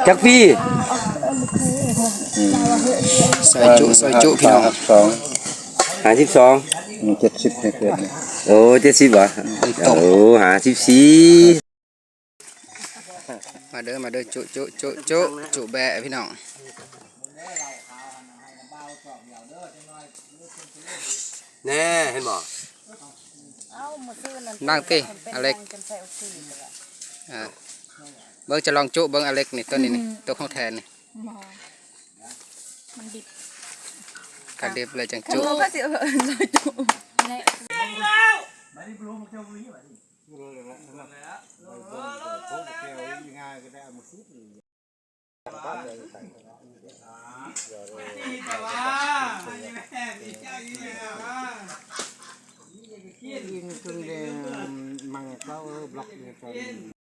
ຈັກປີ? ຊອຍຈຸ ຊອຍຈຸ ພີ່ນ້ອງ ຫ້າສິບສອງ ຫ້າສິບສອງ ອືມ ເຈັດສິບໃຫ້ເກີດ ໂອ້ ເຈັດສິບຫວາ? ໂອ້ ຫ້າສິບສີ່ ມາເດີ ມາເດີ ຈຸ ຈຸ ຈຸ ຈຸ ຈຸແບະ ພີ່ນ້ອງ ແນ່ ເຫັນບໍ່? ເອົາ ມື້ຄືນນັ້ນ ນັ່ງຕິ ອາເລັກ ເອີ ເບິ່ງ ຈະລອງຈຸເບິ່ງ ອາເລັກນີ້ ຕົວນີ້ນີ້ ຕົວຂອງແທ້ນີ້ ມັນດິບ ຄັນດິບແລ້ວຈັ່ງຈຸ ໂອ້ ກໍຊິເອີ້ນວ່າຈຸ Ini tuh deh, mang kau blok gitu.